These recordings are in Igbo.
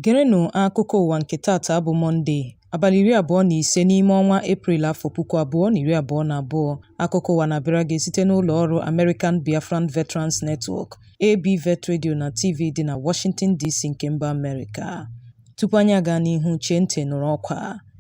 Gerenụ akụkọ ụwa nke taata bụ Mọnde, abalị 25 n'ime ọnwa Eprel afọ 2022. Akụkọ ụwa na-abịara gị site n'ụlọ ọrụ American Biafran Veterans Network, ABVET Radio na TV dị na Washington DC nke mba Amerịka. Tupu anyị aga n'ihu, chee ntị nụrụ ọkwa.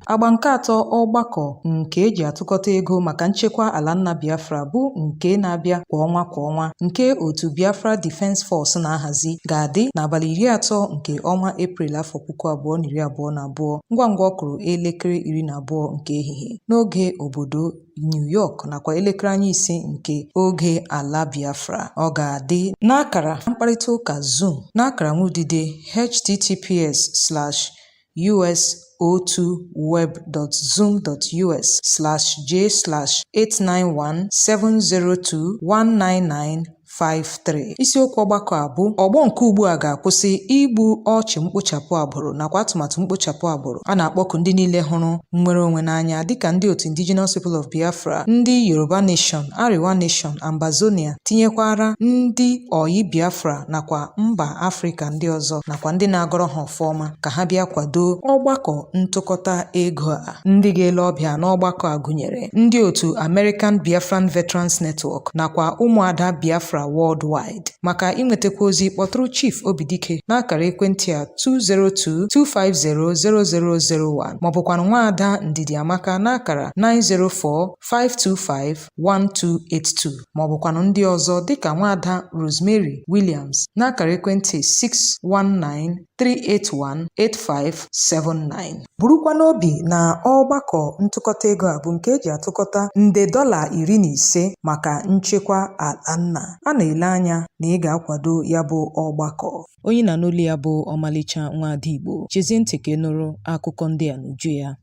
Agba nke atọ ọgbakọ nke eji atụkọta ego maka nchekwa ala nna Biafra bụ nke na-abịa kwa ọnwa kwa ọnwa nke otu Biafra Defense Force na-ahazi ga-adị n'abalị 30 nke ọnwa Eprel afọ 2022 ngwa ngwa ọ kụrụ elekere 12 nke ehihie n'oge obodo New York nakwa elekere anya 5 nke oge ala Biafra. Ọ ga-adị n'akara mkparịta ụka Zoom n'akara nwudide https://us02web.zoom.us/j/89170219953. Isiokwu ọgbakọ a bụ ọgbọ nke ugbu a ga-akwụsị igbu ọchụ mkpochapụ agbụrụ nakwa atụmatụ mkpochapụ agbụrụ. A na-akpọku ndị niile hụrụ nnwere onwe n'anya dịka ndị otu Indigenous People of Biafra, ndị Yoruba Nation, Arewa Nation, Ambazonia, tinyekwara ndị oyi Biafra nakwa mba Afrịka ndị ọzọ nakwa ndị na-agọrọ ha ọfọma ka ha bịa kwado ọgbakọ ntụkọta ego a. Ndị ga-ele ọbịa n'ọgbakọ a gụnyere ndị otu American Biafran Veterans Network nakwa ụmụada Biafra Worldwide. Maka inwetakwa ozi kpọtụrụ Chief Obidike n'akara ekwentị a 202-250-0001 maọbụkwanụ nwaada Ndidi Amaka n'akara 904-525-1282 maọbụkwanụ ndị ọzọ dịka nwaada Rosemary Williams n'akara ekwentị 619-381-8579. Burukwa n'obi na ọgbakọ ntụkọta ego a bụ nke eji atụkọta nde $15 maka nchekwa ala nna. A na-ele anya na ị ga-akwado ya bụ ọgbakọ. Onye na n'olu ya bụ ọmalịcha nwaada Igbo. Chezie ntị ka ị nụrụ akụkọ ndị a n'uju ya.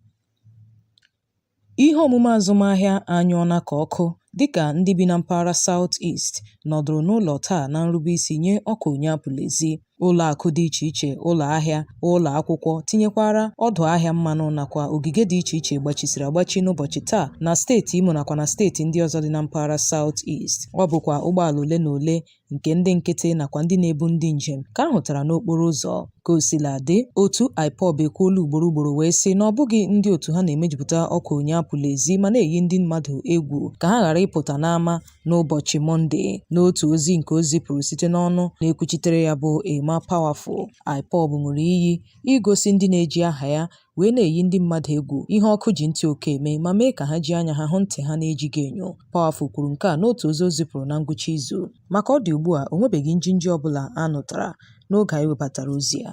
Ihe omume azụmahịa anyụọna ka ọkụ dịka ndị bi na mpaghara South East nọdụrụ n'ụlọ taa na nrubeisi nye ọkwa onye apụla ezi. Ụlọ akụ dị iche iche, ụlọ ahịa, ụlọ akwụkwọ tinyekwara ọdụ ahịa mmanụ nakwa ogige dị iche iche gbachisiri agbachi n'ụbọchị taa na steeti Imo nakwa na steeti ndị ọzọ dị na mpaghara South East. Ọ bụkwa ụgbọala ole na ole nke ndị nkịtị nakwa ndị na-ebu ndị njem ka a hụtara n'okporo ụzọ. Ka o sila dị, otu IPOB ekwuola ugboro ugboro wee sị na ọ bụghị ndị otu ha na-emejupụta ọkwa onye apụla ezi ma na-eyi ndị mmadụ egwu ka ha ghara ịpụta n'ama n'ụbọchị Mọnde. N'otu ozi nke o zipụrụ site n'ọnụ na-ekwuchitere ya bụ Emma Powerful, IPOB ṅụrụ iyi igosi ndị na-eji aha ya wee na-eyi ndị mmadụ egwu ihe ọkụ ji ntị oke eme ma mee ka ha ji anya ha hụ ntị ha na-ejighị enyo. Powerful kwuru nke a n'otu ozi o zipụrụ na ngwụcha izu. Maka ọ dị ugbu a, o nwebeghị njinji ọbụla a nụtara n'oge anyị webatara ozi a.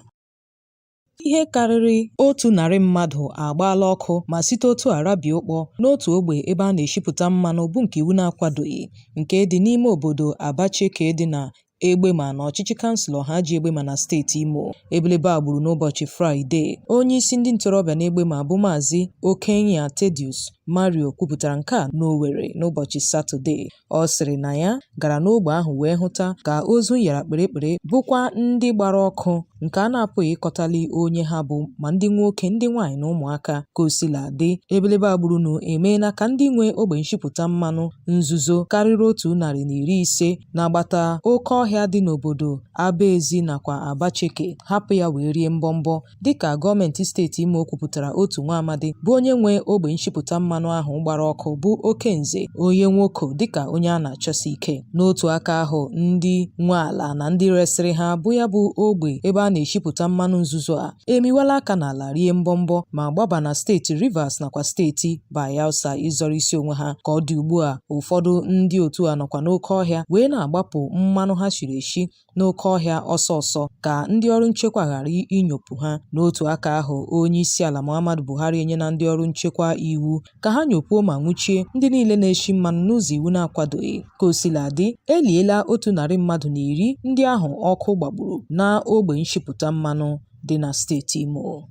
Ihe karịrị 100 mmadụ agbaala ọkụ ma site otu a rabie ụkpọ n'otu ogbe ebe a na-eshipụta mmanụ bụ nke iwu na-akwadoghị nke dị n'ime obodo Abacheke dị na Egbema na ọchịchị kansụl Ọhaji Egbema na steeti Imo. Ebelebe a gburu n'ụbọchị Fraịde. Onye isi ndị ntorobịa n'Egbema bụ Maazị Okenya Tedius Mario kwupụtara nke a n'Owerri n'ụbọchị Satọde. Ọ sịrị na ya gara n'ogbe ahụ wee hụta ka ozu yara kpịrịkpịrị bụkwa ndị gbara ọkụ nke a na-apụghị ịkọtali onye ha bụ ma ndị nwoke, ndị nwaanyị na ụmụaka. Ka o sila dị, ebelebe a gburunu emeela ka ndị nwe ogbe nshipụta mmanụ nzuzo karịrị 150 n'agbata oke ọhịa dị n'obodo Abaezi nakwa Abacheke hapụ ya wee rie mbọmbọ dịka gọọmenti steeti Imo kwupụtara otu nwa amadi bụ onye nwe ogbe nshipụta mmanụ ahụ gbara ọkụ bụ Okenze onye nwoke dịka onye a na-achọsi ike. N'otu aka ahụ, ndị nwe ala na ndị resịrị ha bụ ya bụ ogbe ebe a na-eshipụta mmanụ nzuzo a emiwala aka n'ala rie mbọmbọ ma gbaba na steeti Rivers nakwa steeti Bayelsa ịzọrọ isi onwe ha. Ka ọ dị ugbu a, ụfọdụ ndị otu a nọkwa n'oke ọhịa wee na-agbapụ mmanụ ha shiri eshi n'oke ọhịa ọsọ ọsọ ka ndị ọrụ nchekwa ghara inyopụ ha. N'otu aka ahụ, onye isi ala Muhammadu Buhari enyela ndị ọrụ nchekwa iwu ka ha nyopuo ma nwụchie ndị niile na-eshi mmanụ n'ụzọ iwu na-akwadoghị. Ka o sila dị, e liela 110 ndị ahụ ọkụ gbagburu n'ogbe nshipụta mmanụ dị na steeti Imo.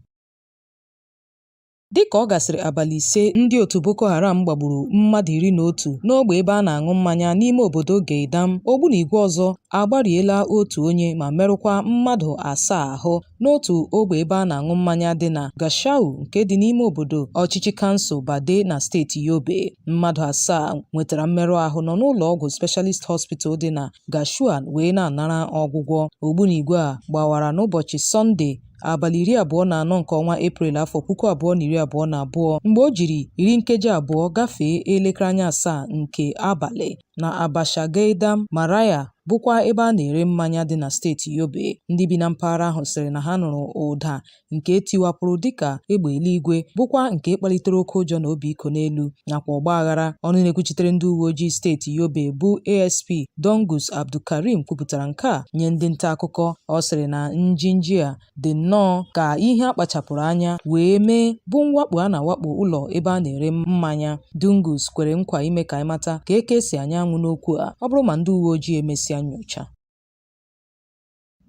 Dịka ọ gasịrị abalị 5 ndị otu Boko Haram gbagburu mmadụ 11 n'ogbe ebe a na-aṅụ mmanya n'ime obodo Geidam, ogbunigwe ọzọ agbariela otu onye ma merụkwa mmadụ asaa ahụ n'otu ogbe ebe a na-aṅụ mmanya dị na Gashau nke dị n'ime obodo ọchịchị kansụl Bade na steeti Yobe. Mmadụ asaa nwetara mmerụ ahụ nọ n'ụlọ ọgwụ Specialist Hospital dị na Gashua wee na-anara ọgwụgwọ. Ogbunigwe a gbawara n'ụbọchị Sọnde. Abalị 24 nke ọnwa Eprel afọ 2022 mgbe o jiri 7:20 nke abalị na Abasha Geidam Maraya, bụkwa ebe a na-ere mmanya dị na steeti Yobe. Ndị bi na mpaghara ahụ sịrị na ha nụrụ ụda nke tiwapụrụ dịka egbe eluigwe, bụkwa nke kpalitere oke ụjọ na obi iko n'elu nakwa ọgbaghara. Ọnụ na-ekwuchitere ndị uwe ojii steeti Yobe bụ ASP Dongus Abdulkarim kwupụtara nke a nye ndị nta akụkọ. Ọ sịrị na njinji a dị nnọọ ka ihe a kpachapụrụ anya wee mee, bụ mwakpo a na-awakpo ụlọ ebe a na-ere mmanya. Dungus kwere nkwa ime ka anyị mata ka eke si anya anwụ n'okwu a ọ bụrụ ma ndị uwe ojii emesịa nyocha.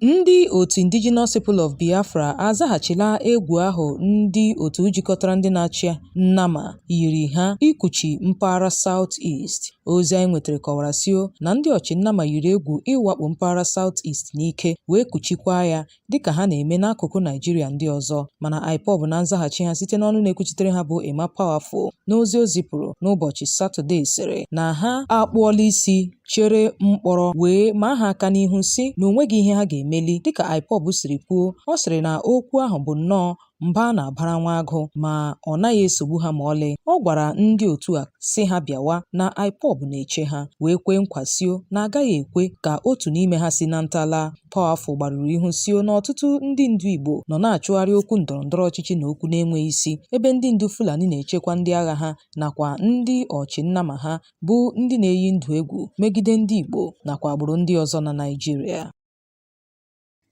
Ndị otu Indigenous People of Biafra azaghachila egwu ahụ ndị otu jikọtara ndị na-achị nnama yiri ha ikuchi mpaghara South East. Ozi anyị nwetara kọwara sio na ndị ọchị nnama yiri egwu ịwakpo mpaghara South East n'ike wee kuchikwaa ya dịka ha na-eme n'akụkụ Naịjirịa ndị ọzọ. Mana IPOB na nzaghachi ha site n'ọnụ na-ekwuchitere ha bụ Emma Powerful n'ozi o zipụrụ n'ụbọchị Satọde sịrị na ha akpụọla isi chere mkpọrọ wee maa ha aka n'ihu sị na o nweghị ihe ha ga-emeli. Dịka IPOB siri kwuo, ọ sịrị na okwu ahụ bụ nnọọ mba a na-abara nwa agụ ma ọ naghị esogbu ha ma ọlị. Ọ gwara ndị otu a sị ha bịawa na IPOB na-eche ha, wee kwee nkwa sio na agaghị ekwe ka otu n'ime ha si na nta laa. Powerful gbarụrụ ihu sio na ọtụtụ ndị ndu Igbo nọ na-achụgharị okwu ndọrọndọrọ ọchịchị na okwu na-enweghị isi, ebe ndị ndu Fulani na-echekwa ndị agha ha nakwa ndị ọchị nnama ha bụ ndị na-eyi ndụ egwu megide ndị Igbo nakwa agbụrụ ndị ọzọ na Naịjirịa.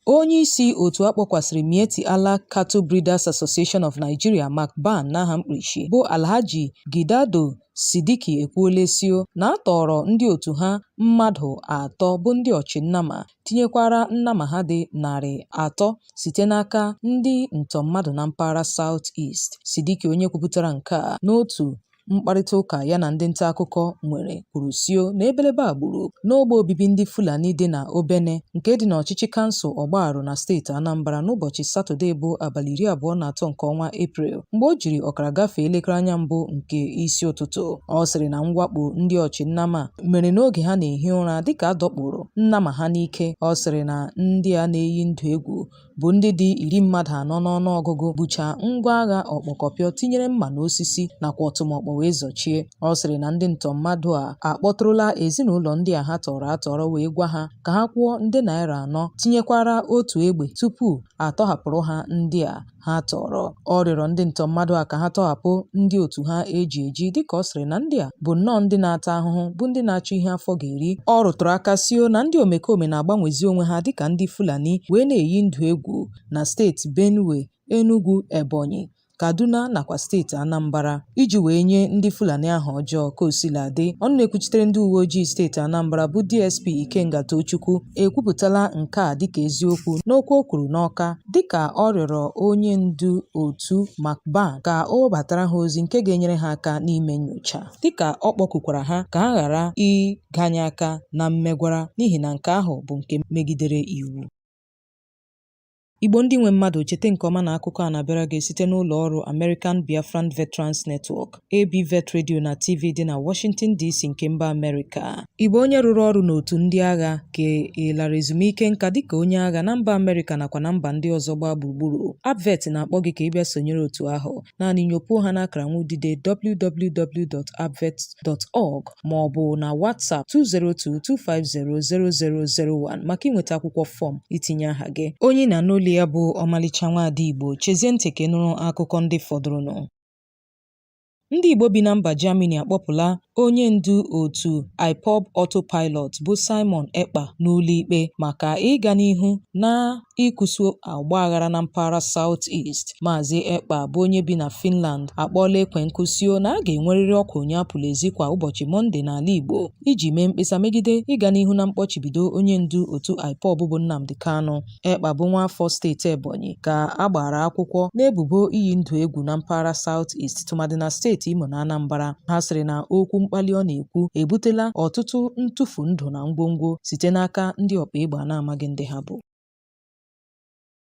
Onye isi otu a kpọkwasịrị Miyetti Allah Cattle Breeders Association of Nigeria, MACBAN n'aha mkpirisi, bụ Alhaji Gidado Sidiki ekwuola sio na a tọọrọ ndị otu ha mmadụ atọ bụ ndị ọchịnnama tinyekwara nnama ha dị 300 site n'aka ndị ntọ mmadụ na mpaghara South East. Sidiki, onye kwupụtara nke a n'otu mkparịta ụka ya na ndị nta akụkọ nwere, kwuru sio na ebelebe a gburu n'ogbe obibi ndị Fulani dị na Obene nke dị n'ọchịchị kansụl Ọgbaru na steeti Anambra n'ụbọchị Satọde bụ abalị 23 nke ọnwa Eprel mgbe o jiri ọkara gafee elekere anya mbụ nke isi ụtụtụ. Ọ sịrị na mwakpo ndị ọchịnnama mere n'oge ha na-ehi ụra dịka a dọkpụrụ nnama ha n'ike. Ọ sịrị na ndị a na-eyi ndụ egwu bụ ndị dị iri mmadụ anọ n'ọnụọgụgụ bucha ngwa agha ọkpọkọpịọ tinyere mma na osisi nakwa ọtụmọkpọ wee zọchie. Ọ sịrị na ndị ntọ mmadụ a akpọtụrụla ezinụlọ ndị a ha tọrọ atọrọ wee gwa ha ka ha kwụọ nde naira anọ tinyekwara otu egbe tupu a tọhapụrụ ha ndị a ha tọrọ. Ọ rịọrọ ndị ntọ mmadụ a ka ha tọhapụ ndị otu ha eji eji dịka ọ sịrị na ndị a bụ nnọọ ndị na-ata ahụhụ bụ ndị na-achọ ihe afọ ga-eri. Ọ rụtụrụ aka sio na ndị omekome na-agbanwezi onwe ha dịka ndị Fulani wee na-eyi ndụ egwu na steeti Benue, Enugu, Ebonyi, Kaduna nakwa steeti Anambra iji wee nye ndị Fulani aha ọjọọ. Ka o sila dị, ọnụ na-ekwuchitere ndị uwe ojii steeti Anambra bụ DSP Ikenga Tochukwu ekwupụtala nke a dịka eziokwu n'okwu o kwuru n'Awka dịka ọ rịọrọ onye ndu otu MACBAN ka o webatara ha ozi nke ga-enyere ha aka n'ime nnyocha, dịka ọ kpọkukwara ha ka ha ghara ịganye aka na mmegwara n'ihi na nke ahụ bụ nke megidere iwu. Igbo ndị nwe mmadụ, cheta nke ọma na akụkọ a na-abịara gị site n'ụlọ ọrụ American Biafran Veterans Network, ABVET Radio na TV dị na Washington DC nke mba Amerịka. Ị bụ onye rụrụ ọrụ n'otu ndị agha ka ị lara ezumike nka dịka onye agha na mba Amerịka nakwa na mba ndị ọzọ gbaa gburugburu? ABVET na-akpọ gị ka ị bịa sonyere otu ahụ. Naanị nyopuo ha n'akara nwudide www.abvet.org ma ọ bụ na WhatsApp 202-250-0001 maka inweta akwụkwọ fọm itinye aha gị. Onye ị na-anụ olu ya bụ ọmalịcha nwaada Igbo. Chezie ntị ka ị nụrụ akụkọ ndị fọdụrụnụ. Ndị Igbo bi na mba Germany akpọpụla onye ndu otu IPOB Autopilot bụ Simon Ekpa n'ụlọikpe maka ịga n'ihu na ịkụsu ọgbaghara na mpaghara South East. Maazị Ekpa bụ onye bi na Finland akpọọla ekwe nkụ sio na a ga-enwerịrị ọkwa onye apụla ezi kwa ụbọchị Mọnde n'ala Igbo iji mee mkpesa megide ịga n'ihu na mkpọchibido onye ndu otu IPOB bụ Nnamdi Kanu. Ekpa bụ nwaafọ steeti Ebonyi ka a gbara akwụkwọ n'ebubo iyi ndụ egwu na mpaghara South East tụmadị na steeti Imo na Anambra. Ha sịrị na okwu mkpali ọ na-ekwu ebutela ọtụtụ ntụfu ndụ na ngwongwo site n'aka ndị ọkpa egbe a na-amaghị ndị ha bụ.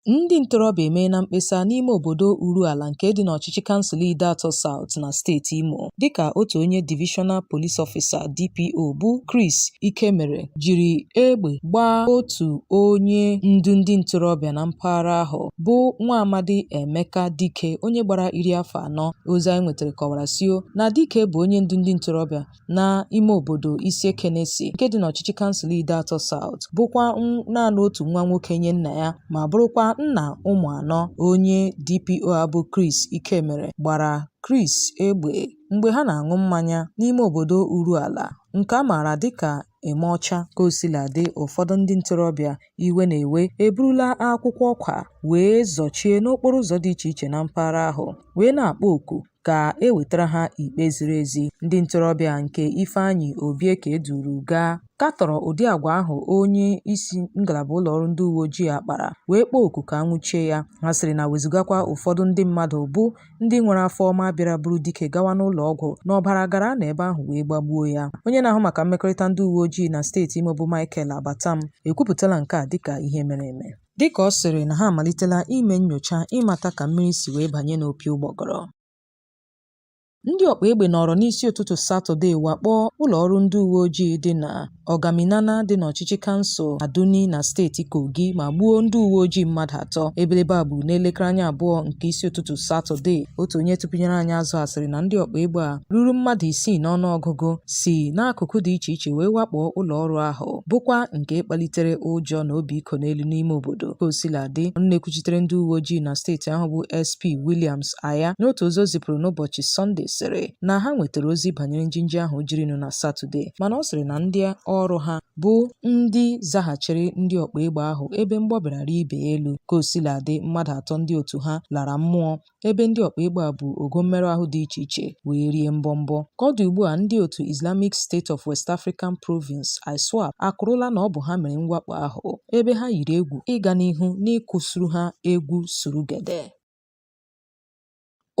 Ndị ntorobịa emeela mkpesa n'ime obodo Uruala nke dị n'ọchịchị kansụl Ideato South na steeti Imo, dịka otu onye Divisional Police Officer (DPO) bụ Chris Ikemere jiri egbe gbaa otu onye ndu ndị ntorobịa na mpaghara ahụ bụ Nwaamadi Emeka Dike, onye gbara 40. Ozi anyị nwetara kọwara sio na Dike bụ onye ndu ndị ntorobịa n'ime obodo Isiekenesi nke dị n'ọchịchị kansụl Ideato South, bụkwa naanị otu nwa nwoke nye nna ya ma bụrụkwa nna ụmụ anọ. Onye DPO a bụ Chris Ikemere gbara Chris egbe mgbe ha na-aṅụ mmanya n'ime obodo Uruala nke a maara dịka Emeọcha. Kaosiladị, ụfọdụ ndị ntorobịa iwe na-ewe eburula akwụkwọ ọkwa wee zọchie n'okporo ụzọ dị iche iche na mpaghara ahụ wee na-akpọ oku ka e wetara ha ikpe ziri ezi. Ndị ntorobịa nke Ifeanyị Obieke duru gaa katọrọ ụdị agwa ahụ onye isi ngalaba ụlọọrụ ndị uwe ojii a kpara wee kpọọ oku ka a nwụchie ya. Ha sịrị na wezugakwa ụfọdụ ndị mmadụ bụ ndị nwere afọ ọma bịara buru Dike gawa n'ụlọ ọgwụ na ọbara gara n'ebe ahụ wee gbagbuo ya. Onye na-ahụ maka mmekọrịta ndị uwe ojii na steeti Imo bụ Michael Abatam ekwupụtala nke a dịka ihe mere eme. Dịka ọ sịrị na ha amalitela ime nnyocha ịmata ka mmiri si wee banye n'opi ụgbọgọrọ. Ndị ọkpa egbe nọrọ n'isi ụtụtụ Satọde wakpo ụlọọrụ ndị uwe ojii dị na Ọgaminana dị n'ọchịchị kansụl Aduni na steeti Kogi ma gbuo ndị uwe ojii mmadụ atọ. Ebelebe a gburu n'elekere anya abụọ nke isi ụtụtụ Satọde. Otu onye tụpụnyere anyị azụ asịrị na ndị ọkpa egbe a ruru mmadụ isii n'ọnụọgụgụ si n'akụkụ dị iche iche wee wakpo ụlọọrụ ahụ, bụkwa nke kpalitere ụjọ na obi iko n'elu n'ime obodo. Kaosiladị, ọnụ na-ekwuchitere ndị uwe ojii na steeti ahụ bụ SP Williams Aya n'otu ozi o zipụrụ n'ụbọchị Sọnde sịrị na ha nwetara ozi banyere njinji ahụ jirinụ na Satọde, mana ọ sịrị na ndị ọrụ ha bụ ndị zaghachiri ndị ọkpa egbe ahụ ebe mgbọ bịara rịa ibe ya elu. Kaosiladị, mmadụ atọ ndị otu ha lara mmụọ ebe ndị ọkpa egbe a bụ ogo mmerụ ahụ dị iche iche wee rie mbọmbọ. Ka ọ dị ugbu a, ndị otu Islamic State of West African Province (ISWAP) akụrụla na ọ bụ ha mere mwakpo ahụ, ebe ha yiri egwu ịga n'ihu n'ịkụsuru ha egwu surugede.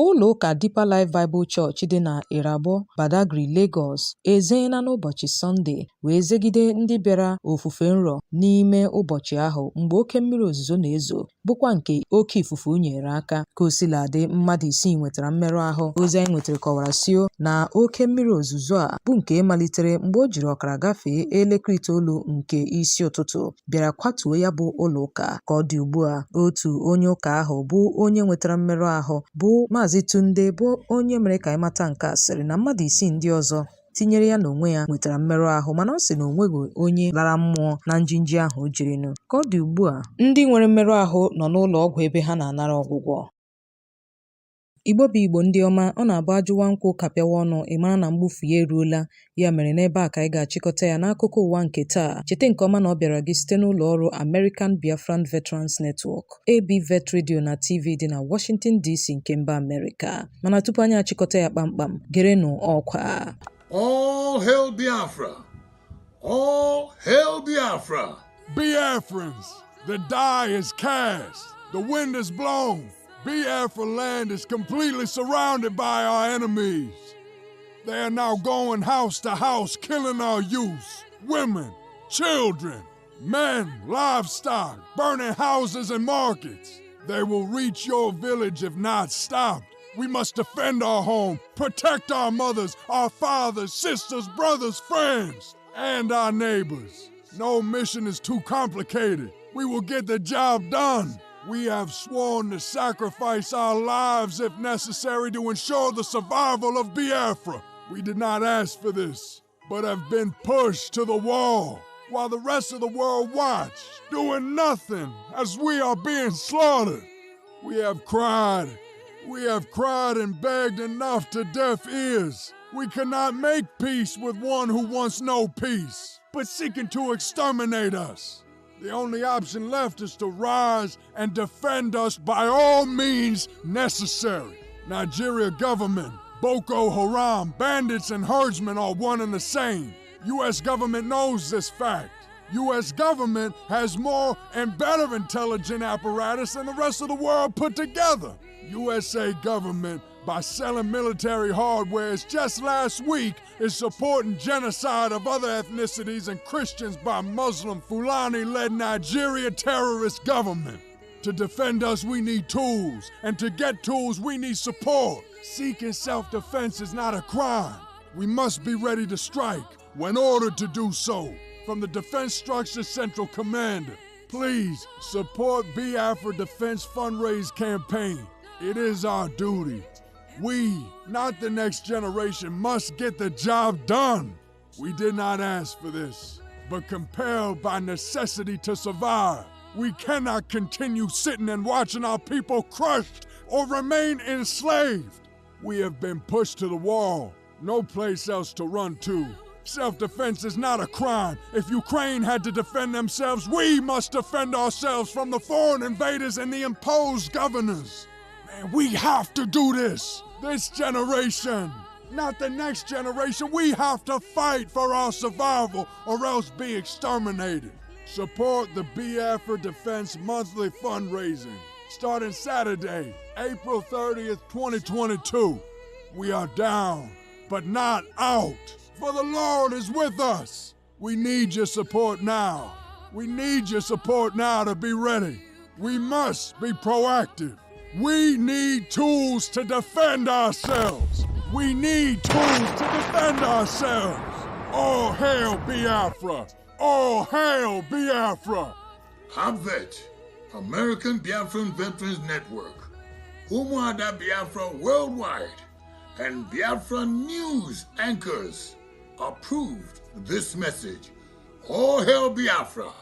Ụlọ ụka Deeper Life Bible Church dị na Irabo, Badagry, Lagos ezeela n'ụbọchị Sọnde wee zegide ndị bịara ofufe nrọ n'ime ụbọchị ahụ mgbe oke mmiri ozuzo na-ezo, bụkwa nke oke ifufe nyere aka. Kaosiladị, mmadụ isii nwetara mmerụ ahụ. Ozi anyị nwetara kọwara sio na oke mmiri ozuzo a bụ nke malitere mgbe o jiri ọkara gafee elekere itoolu nke isi ụtụtụ bịara kwatuo ya bụ ụlọ ụka. Ka ọ dị ugbu a, otu onye ụka ahụ bụ onye nwetara mmerụ ahụ bụ Maazị Tunde bụ onye mere ka anyị mata nke a sịrị na mmadụ isii ndị ọzọ tinyere ya n'onwe ya nwetara mmerụ ahụ, mana ọ sị na o nweghị onye lara mmụọ na njinji ahụ jirinụ. Ka ọ dị ugbu a, ndị nwere mmerụ ahụ nọ n'ụlọ ọgwụ ebe ha na-anara ọgwụgwọ. Igbo bụ Igbo ndị ọma, ọ na-abụ ajụwa nkwụ kapịawa ọnụ, ị mara na mgbufu ya eruola. Ya mere n'ebe a ka anyị ga-achịkọta ya n'akụkọ ụwa nke taa. Cheta nke ọma na ọ bịara gị site n'ụlọ ọrụ American Biafran Veterans Network, ABVET Radio na TV dị na Washington DC nke mba Amerịka. Mana tupu anyị achịkọta ya kpamkpam, gerenụ ọkwa. All hail Biafra! All hail Biafra! Biafrans, the die is cast, the wind is blown. Biafra land is completely surrounded by our enemies. They are now going house to house, killing our youths, women, children, men, livestock, burning houses and markets. They will reach your village if not stopped. We must defend our home, protect our mothers, our fathers, sisters, brothers, friends, and our neighbors. No mission is too complicated. We will get the job done. We have sworn to sacrifice our lives if necessary to ensure the survival of Biafra. We did not ask for this, but have been pushed to the wall while the rest of the world watch, doing nothing as we are being slaughtered. We have cried. We have cried and begged enough to deaf ears. We cannot make peace with one who wants no peace, but seeking to exterminate us. The only option left is to rise and defend us by all means necessary. Nigeria government, Boko Haram, bandits and herdsmen are one and the same. U.S. government knows this fact. U.S. government has more and better intelligent apparatus than the rest of the world put together. USA government, by selling military hardwares just last week, is supporting genocide of other ethnicities and Christians by Muslim Fulani-led Nigeria terrorist government. To defend us, we need tools, and to get tools, we need support. Seeking self defense is not a crime. We must be ready to strike when ordered to do so from the Defense Structure Central Commander. Please support Biafra Defense Fundraise Campaign. It is our duty. We, not the next generation, must get the job done. We did not ask for this, but compelled by necessity to survive. We cannot continue sitting and watching our people crushed or remain enslaved. We have been pushed to the wall, no place else to run to. Self defense is not a crime. If Ukraine had to defend themselves, we must defend ourselves from the foreign invaders and the imposed governors. Man, we have to do this. This generation, not the next generation. We have to fight for our survival or else be exterminated. Support the Biafra Defense Monthly Fundraising starting Saturday, April 30th, 2022. We are down, but not out, for the Lord is with us. We need your support now. We need your support now to be ready. We must be proactive. We need tools to defend ourselves. We need tools to defend ourselves. All hail Biafra! All hail Biafra! ABVET, American Biafran Veterans Network, Umuada Biafra Worldwide, and Biafra News anchors approved this message. All hail Biafra!